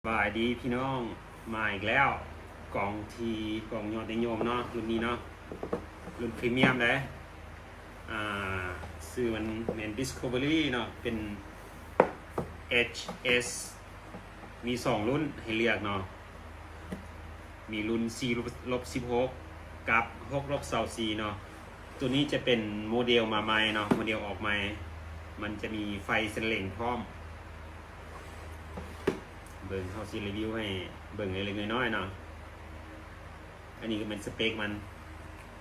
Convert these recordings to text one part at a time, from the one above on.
ສະບາຍດີພີ່ນ້ອງ ມາອີກແລ້ວ ກ້ອງທີ່ ກ້ອງຍອດນິຍົມເນາະ ລຸ້ນນີ້ເນາະ ລຸ້ນພຣີມຽມເດ້. ອ່າ ຊື່ມັນແມ່ນ Discovery ເນາະ ເປັນ ເອັດເອັສ ມີສອງລຸ້ນໃຫ້ເລືອກເນາະ ມີລຸ້ນສີ່ລົບສິບຫົກ ກັບຫົກລົບຊາວສີ່ເນາະ. ໂຕນີ້ຈະເປັນໂມເດວມາໃໝ່ເນາະ ໂມເດວອອກໃໝ່ ມັນຈະມີໄຟເສັ້ນເລັງພ້ອມ. ເບິ່ງ ເຮົາຊິຣີວິວໃຫ້ເບິ່ງເລັກໆນ້ອຍໆເນາະ. ອັນນີ້ກໍແມ່ນສະເປັກມັນ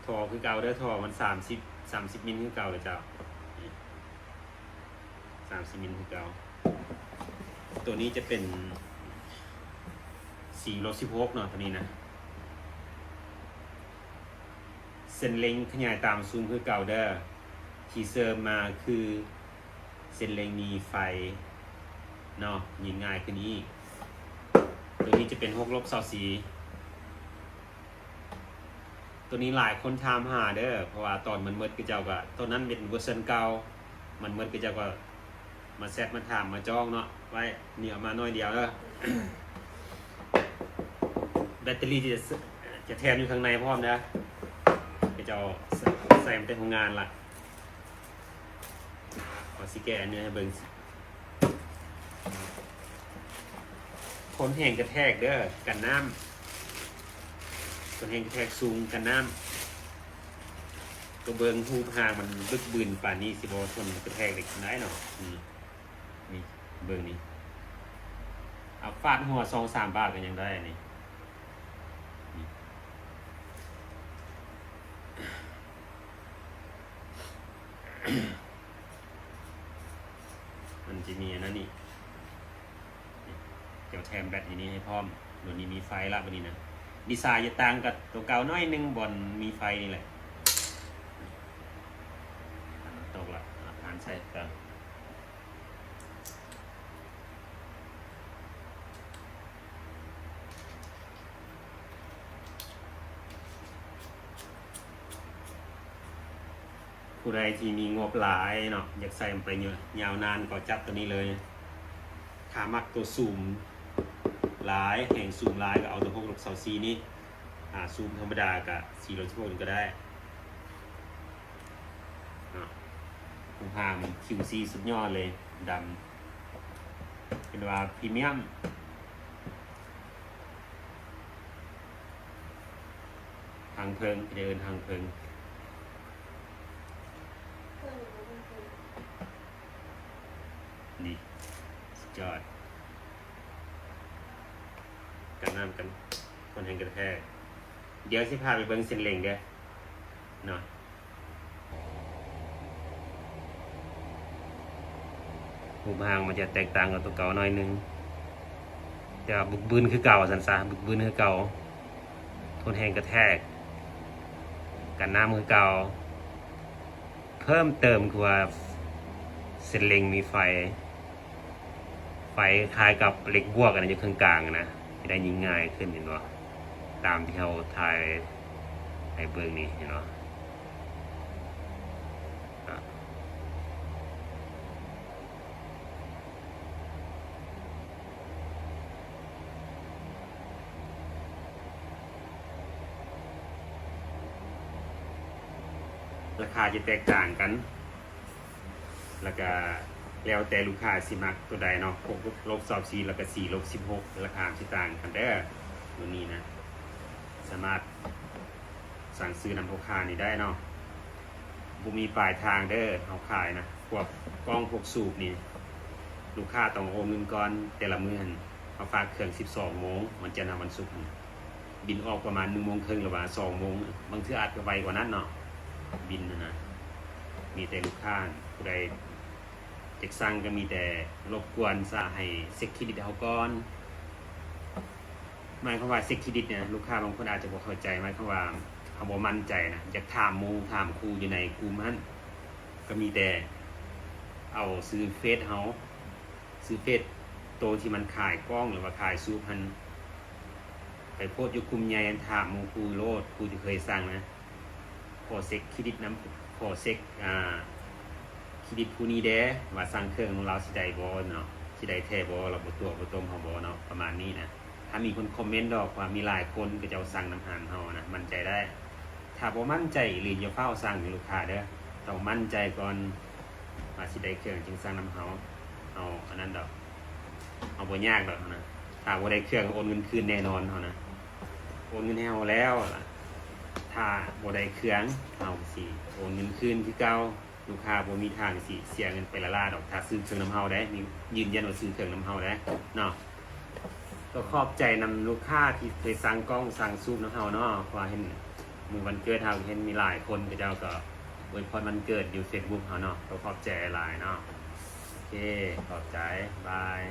ທໍ່ຄືເກົ່າເດີ ທໍ່ມັນສາມສິບ ສາມສິບມິນຄືເກົ່າເດີເຈົ້າ ສາມສິບມິນຄືເກົ່າ. ໂຕນີ້ຈະເປັນສີ່ລົບສິບຫົກເນາະ ໂຕນີ້ນະ. ເສັ້ນເລັງຂະຫຍາຍຕາມຊູມຄືເກົ່າເດີ ທີ່ເສີມມາຄືເສັ້ນເລັງມີໄຟເນາະ ຍິງງ່າຍຂຶ້ນອີກ. ໂຕນີ້ຈະເປັນຫົກລົບຊາວສີ່ ໂຕນີ້ຫຼາຍຄົນຖາມຫາເດີ ເພາະວ່າຕອນມັນໝົດ ເຂົາເຈົ້າກໍ ໂຕນັ້ນເປັນເວີຊັນເກົ່າ ມັນໝົດ ເຂົາເຈົ້າກໍມາແຊັດມາຖາມມາຈອງເນາະ. ໄວ້ ນີ້ເອົາມາໜ້ອຍດຽວເດີ ແບັດເຕີຣີຈະ ຈະແຖມຢູ່ຂ້າງໃນພ້ອມເດີ ເຂົາເຈົ້າໃສ່ມາແຕ່ໂຮງງານລະ. ຂໍຊິແກະອັນນີ້ໃຫ້ເບິ່ງ ທົນແຮງກະແທກເດີ ກັນນ້ຳ ທົນແຮງກະແທກສູງ ກັນນ້ຳ. ກໍເບິ່ງຮູບຮ່າງມັນບຶກບືນປານນີ້ ຊິບໍ່ທົນກະແທກໄດ້ຈັ່ງໃດເນາະ. ອືມ ນີ້ ເບິ່ງນີ້ ເອົາຟາດຫົວສອງສາມບາດກໍຍັງໄດ້ນີ້. ມັນຈະມີອັນນັ້ນອີກ ເຈົ້າແຖມແບັດຢູ່ນີ້ໃຫ້ພ້ອມ. ໂຕນີ້ມີໄຟລະ ບາດນີ້ນະ ດີໄຊຈະຕ່າງກັບໂຕເກົ່າໜ້ອຍໜຶ່ງ ບ່ອນມີໄຟນີ້ແຫຼະ. ຕົກລະ ອ່າ ຜ່ານໃສ່ເຄື່ອງ. ຜູ້ໃດທີ່ມີງົບຫຼາຍເນາະ ຢາກໃສ່ໄປຍາວນານ ກໍຈັດໂຕນີ້ເລີຍ. ຖ້າມັກໂຕຊູມຫຼາຍ ແຮງສູງຫຼາຍ ກໍເອົາໂຕຫົກລົບຊາວສີ່ນີ້. ອ່າ ຊູມທຳມະດາກໍສີ່ຮ້ອຍສິບຫົກນີ້ກໍໄດ້ເນາະ. ຮູບຮ່າງ ຄິວຊີ ສຸດຍອດເລີຍ ດຳ ເປັນວ່າພຣີມຽມ. ທາງເທິງ ເຂົາເອີ້ນທາງເທິງ ນີ້ ສຸດຍອດ ກັນນ້ຳ ກັນ ຄົນແຮງກະແທກ. ດຽວຊິພາໄປເບິ່ງເສັ້ນເລັງເດີເນາະ. ຮູບຮ່າງມັນຈະແຕກຕ່າງກັບຕົວເກົ່າໜ້ອຍໜຶ່ງ ແຕ່ວ່າບຶກບືນຄືເກົ່າ ວ່າຊັ້ນຊະ ບຶກບືນຄືເກົ່າ ທົນແຮງກະແທກ ກັນນ້ຳຄືເກົ່າ. ເພີ່ມເຕີມຄືວ່າເສັ້ນເລັງມີໄຟ ໄຟຄ້າຍກັບເຫຼັກບວກອັນນັ້ນຢູ່ເຄິ່ງກາງນະ ຈະໄດ້ຍິງງ່າຍຂຶ້ນ ເຫັນບໍ່? ຕາມທີ່ເຮົາຖ່າຍໃຫ້ເບິ່ງນີ້ ເຫັນບໍ່? ລາຄາຈະແຕກຕ່າງກັນ ແລ້ວກະແລ້ວແຕ່ລູກຄ້າຊິມັກໂຕໃດເນາະ ຫົກລົບຊາວສີ່ ແລ້ວກະສີ່ລົບສິບຫົກ ລາຄາຊິຕ່າງກັນເດີ. ໂຕນີ້ນະ ສາມາດສັ່ງຊື້ນຳພໍ່ຄ້ານີ້ໄດ້ເນາະ ບໍ່ມີປາຍທາງເດີ ເຮົາຂາຍນະ ພວກກ້ອງພວກສູບນີ້ ລູກຄ້າຕ້ອງໂອນເງິນກ່ອນ ແຕ່ລະມື້ຫັ້ນ ເຮົາຝາກເຄື່ອງສິບສອງໂມງ ວັນຈັນຫາວັນສຸກຫັ້ນ ບິນອອກປະມານໜຶ່ງໂມງເຄິ່ງ ຫຼືວ່າສອງໂມງ ບາງເທື່ອອາດຈະໄວກວ່ານັ້ນເນາະ ບິນຫັ້ນນະ. ມີແຕ່ລູກຄ້າ ຜູ້ໃດຢາກສັ່ງກໍມີແຕ່ລົບກວນຊະ ໃຫ້ເຊັກເຄຣດິດເຮົາກ່ອນ. ໝາຍຄວາມວ່າເຊັກເຄຣດິດນີ້ ລູກຄ້າບາງຄົນອາດຈະບໍ່ເຂົ້າໃຈ ໝາຍຄວາມວ່າເຮົາບໍ່ໝັ້ນໃຈນະ ຢາກຖາມໝູ່ຖາມຄູ່ຢູ່ໃນກຸ່ມຫັ້ນ ກໍມີແຕ່ເອົາຊື່ເຟສເຮົາ ຊື່ເຟສໂຕທີ່ມັນຂາຍກ້ອງ ຫຼືວ່າຂາຍສູບຫັ້ນ ໄປໂພສຢູ່ກຸ່ມໃຫຍ່ ຖາມໝູ່ຄູ່ໂລດ ຜູ້ທີ່ເຄີຍສັ່ງນະ ຂໍເຊັກເຄຣດິດນຳ ຂໍເຊັກ ອ່າ ເຄຣດິດຜູ້ນີ້ແດ່ ວ່າສັ່ງເຄື່ອງນຳລາວຊິໄດ້ບໍ່ເນາະ. ຊິໄດ້ແທ້ບໍ່ ລະບໍ່ຕົວະບໍ່ຕົງເຮົາບໍ່ເນາະ ປະມານນີ້ນະ. ຖ້າມີຄົນຄອມເມັນດອກວ່າມີຫຼາຍຄົນເຂົາເຈົ້າສັ່ງນຳຮ້ານເຮົານະ ໝັ້ນໃຈໄດ້. ຖ້າບໍ່ໝັ້ນໃຈອີ່ຫຼີ ຢ່າຟ້າວສັ່ງເດີ້ລູກຄ້າເດີ້ ຕ້ອງໝັ້ນໃຈກ່ອນວ່າຊິໄດ້ເຄື່ອງຈຶ່ງສັ່ງນຳເຮົາ. ເຮົາອັນນັ້ນດອກ ເຮົາບໍ່ຍາກດອກນະ. ຖ້າບໍ່ໄດ້ເຄື່ອງໂອນເງິນຄືນແນ່ນອນເຮົານະ ໂອນເງິນໃຫ້ເຮົາແລ້ວ ຖ້າບໍ່ໄດ້ເຄື່ອງເຮົາຊິໂອນເງິນຄືນຄືເກົ່າ. ລູກຄ້າບໍ່ມີທາງຊິເສຍເງິນໄປລ້າໆດອກ ຖ້າຊື້ເຄື່ອງນຳເຮົາໄດ໋ ມີ ຢືນຢັນວ່າຊື້ເຄື່ອງນຳເຮົາໄດ໋ເນາະ. ກໍຂອບໃຈນຳລູກຄ້າທີ່ເຄີຍສັ່ງກ້ອງສັ່ງສູບນຳເຮົາເນາະ ເພາະວ່າເຫັນມື້ວັນເກີດເຮົາເຫັນມີຫຼາຍຄົນ ເຂົາເຈົ້າກໍອວຍພອນວັນເກີດຢູ່ເຟສບຸກເຮົາເນາະ. ກໍຂອບໃຈຫຼາຍໆເນາະ. ໂອເຄ ຂອບໃຈ ບາຍ.